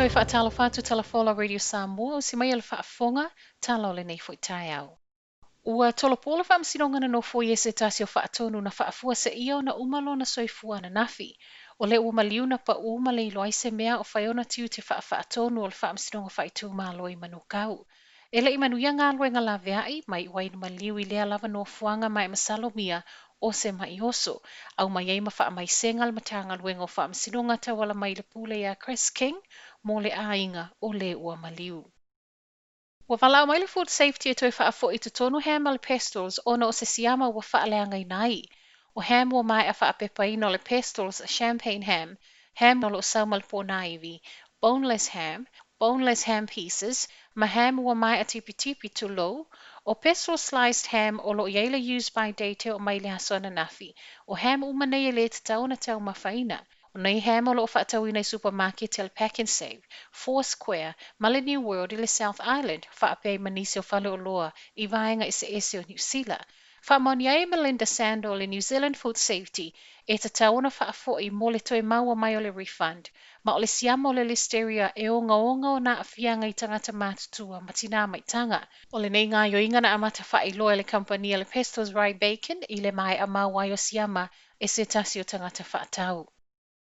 Toe faatalofa atu Talafola Radio Samoa, usi mai e le faafofoga, tala o lenei foi taeao. Ua tolopo le Faamasinoga na nofoia e se tasi o faatonu na faafuaseia ona uma lona soifua ananafi. O lea ua maliu na paʻū ma le iloa ai se mea o fai ona tiute faafaatonu o le Faamasinoga Faaitumalo i Manukau. E le i manuia galuega laveai, ma iu ai ina maliu i lea lava nofoaga ma e masalomia o se ma'i oso. Aumai ai ma faamaisega le Matagaluega o Faamasinoga tauala mai i le pule ia Chris King mo le aiga o le ua maliu. Ua valaau mai le Food Safety e toe faafo'i i totonu ham a le Pestols ona o se siama ua faaleagaina ai. O ham ua maea faapepaina o le Pestols Champagne Ham, ham o lo o sau ma le ponaivi, boneless ham, boneless ham pieces, ma ham ua maea tipitipi, tulou, o Pestols Sliced Ham o lo o i ai le use by date e oo mai i le aso ananafi. O ham uma nei e le tatau ona taumafaina. O nei ham o lo o faatauina i supamaketi a le Pak'nSave, Four Square, ma le New World i le South Island, faapea ai ma nisi o faleoloa i vaega eseese o Niu Sila. Faamaonia ai e Melinda Sandel o le New Zealand Food Safety e tatau ona faafoi mo le toe maua mai o le refund, ma o le siama o le listeria e ogaoga ona aafiaga i tagata matutua ma tinā maitaga. O lenei gaoioiga na amata faailoa e le kamupani a le Pesto's Rye Bacon i le maea mau ai o siama e se tasi o tagata faatau.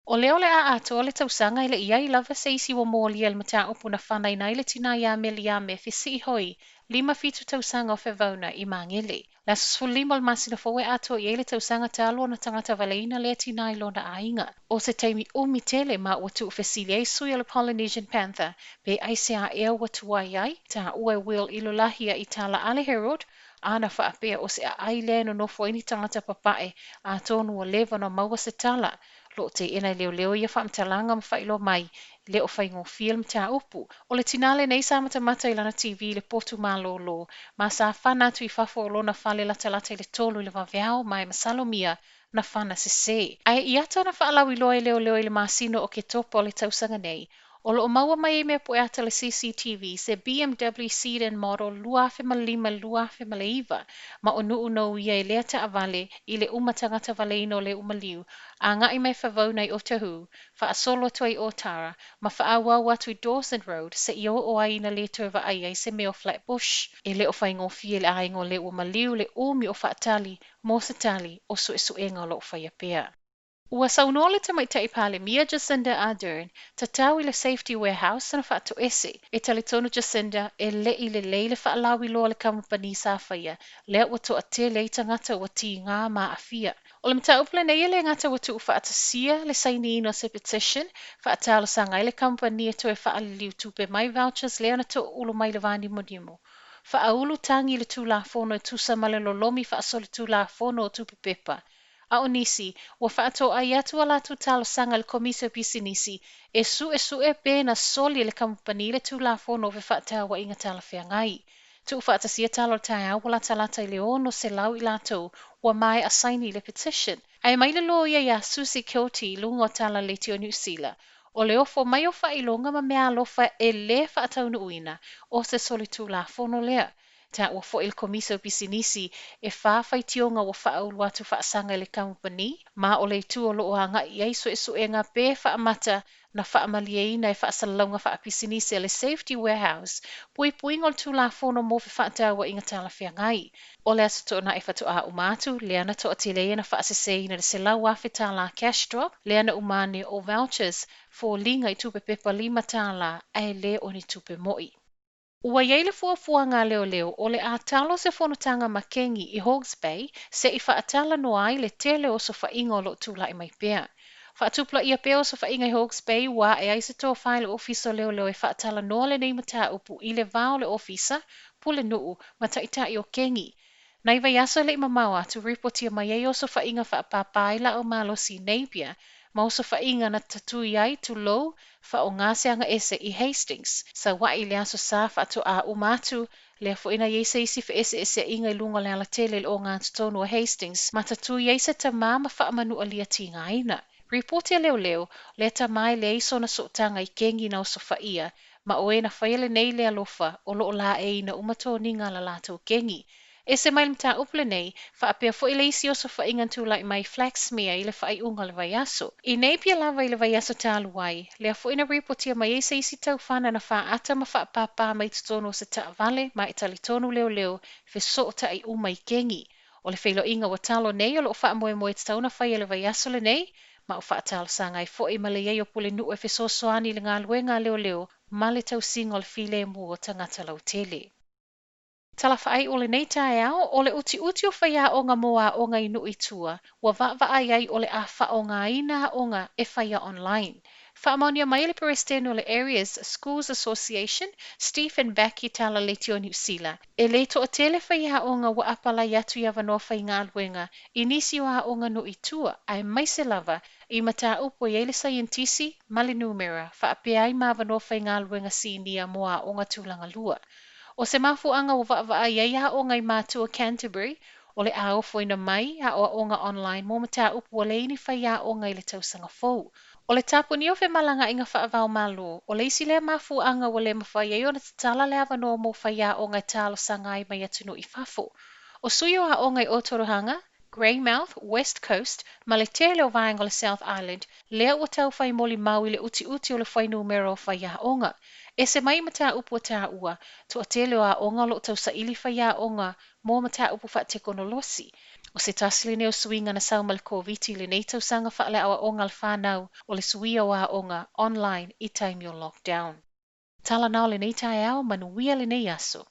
O lea o le a atoa le tausaga e le i ai lava se isi ua molia i le mataupu na fanaina ai le tinā ia Meliame Fesiihoi, 57 tausaga o Fevauna i Magele. Le aso 15 o le masina fou e atoa i ai le tausaga talu ona tagata valeina lea tinā i lona aiga. O se taimi umi tele ma ua tuufesili ai sui o le Polynesian Panther pe aisea ea ua tuai ai, taua e Will Ilolahia i tala a le Herald, a na faapea o se aai lea e nonofo ai ni tagata papae atonu ua leva ona maua se tala. Lo o teena e leoleo ia faamatalaga ma faailoa mai le o faigofie le mataupu. O le tinā lenei sa matamata i lana TV i le potu malōlō, ma sa fana atu i fafo o lona fale latalata i le 3 i le vaveao ma e masalomia na fana sesē. Ae i ata na faalauiloa e leoleo i le masina o Oketopa o le tausaga nei, o lo o maua mai ai mea poe ata le CCTV se BMW sedan model 2005-2009 ma o Nu'u ia e lea taavale i le uma tagata valeina o le ua maliu agai mai Favona i Otahuhu, faasolo atu ai i Otara, ma faaauau atu i Dawson Road seia oo ai ina le toe vaai ai se mea o Flat Bush. E le o faigofie i le aiga o le ua maliu le umi o faatali mo se tali o suesuega o lo o faia pea. Ua saunoa le Tamaitai Palemia Jacinda Ardern, tatau i le Safety Warehouse ona faatoese. E talitonu Jacinda e le i lelei le faalauiloa a le kamupani sa faia, lea ua toatele ai tagata ua tigā ma aafia. O le mataupu lenei e le gata ua tuufaatasia le sainiina o se petition faatalosaga ai le kamupani e toe faaliliu tupe mai vouchers lea na toulu mai le vanimonimo. Faaulu tagi i le Tulafono e tusa ma le lolomi faasolitulafono o tupe pepa. A o nisi, ua faatoai atu a latou talosaga i le Komisi o Pisinisi e suesue pe na soli e le kamupani le Tulafono o Fefaatauaiga Talafeagai. Tuufaatasia tala o le taeao ua latalata i le 600 i latou ua maea saini i le petition. Ae mai le loia ia Susie Kilty i luga o tala leitio o Niu Sila, o le ofo mai o faailoga ma meaalofa e lē faataunuuina o se solitulafono lea. Taua foi le Komisi o Pisinisi e 4 faitioga ua faaulu atu faasaga i le kamupani, ma o le itu o lo o agai i ai suesuega pe faamata na faamalieina e faasalalauga faapisinisi a le Safety Warehouse puipuiga o le Tulafono mo Fefaatauaiga Talafeagai. O le aso Toonai faatoa uma atu, lea na toatele ai na faaseseina le $100,000 cash drop, lea na uma ane o vouchers foliga i tupe pepa $5 ae le o ni tupe mo'i. Ua i ai le fuafuaga a leoleo o le a talo se fonotaga ma Kengi i Hawke's Bay se i faatalanoa ai le tele o osofaiga o lo o tulai mai pea. Faatupulaia pea osofaiga i Hawke's Bay ua ae ai se tofa i le Ofisa o Leoleo e faatalanoa lenei mataupu i le va o le Ofisa, Pulenuu ma Taitai o Kengi. Nai vaiaso e le i mamao atu, ripotia mai ai osofaiga faapāpā ai laau malosi i Napier ma osofaiga na tatui ai, tulou, faaaoga se agaese i Hastings. Saua'i i le aso Sa faatoa uma atu, lea foi na i ai se isi feeseeseaiga i luga o le alatele i le ogatotonu o Hastings ma tatui ai se tamā ma faamanualia tigaina. Ripoti a leoleo, lea tamā e leai sona sootaga i Kengi na osofaia, ma o e na faia lenei le alofa o lo o laeiina uma toniga a la latou Kengi. Ese mai le mataupu lenei, faapea foi le isi osofaiga na tulai mai i Flaxmere i le faaiuga o le vaiaso. I Napier lava i le vaiaso talu ai, lea foi na ripotia mai ai se isi taufana na faata ma faapāpā mai totonu o se taavale ma e talitonu leoleo fesootai uma i kegi. O le feiloaiga ua talo nei o loo faamoemoe tatau ona faia i le vaiaso lenei, ma ua faatalosaga ai foi ma le i ai o Pulenuu e fesoasoani i le galuega a leoleo ma le tausiga o le filemu o tagata lautele. Tala faaiu o lenei taeao, o le utiuti o faiaoga mo aoga i nuu i tua, ua vaavaai ai o le a faaaogaina aoga e faia online. Faamaonia mai e le Peresetene o le Areas Schools Association, Stephen Bacchi Tala Leitio Niu Sila, e le toatele faiaoga ua apalai atu i avanoa faigaluega i nisi o aoga nuu i tua, aemaise lava i mataupu e i ai le saienitisi ma le numera, faapea ai ma avanoa faigaluega sinia mo aoga tulaga lua. O se mafuaaga ua vaavaai ai aoga i matua Canterbury, o le a ofoina mai aoaoga online mo mataupu ua leai ni faiaoga i le tausaga fou. O le tapunia o femalagaaiga faava-o-Malo, o le isi lea mafuaaga ua le mafai ai ona tatala le avanoa mo faiaoga e talosaga ai mai atunuu i fafo. O sui o aoga i Otorohanga, Greymouth, West Coast, ma le tele o vaega o le South Island, lea ua tau fai molimau i le utiuti o le fuainumera o faiaoga. Ese mai mataupu ua taua, toatele o aoga o lo o tausaili faiaoga mo mataupu faatekonolosi. O se tasi lenei o suiga na sau ma le Koviti i lenei tausaga faaleaoaoga a le fanau, o le suia o aoga online i taimi o lockdown. Tala na o lenei taeao, manuia lenei aso.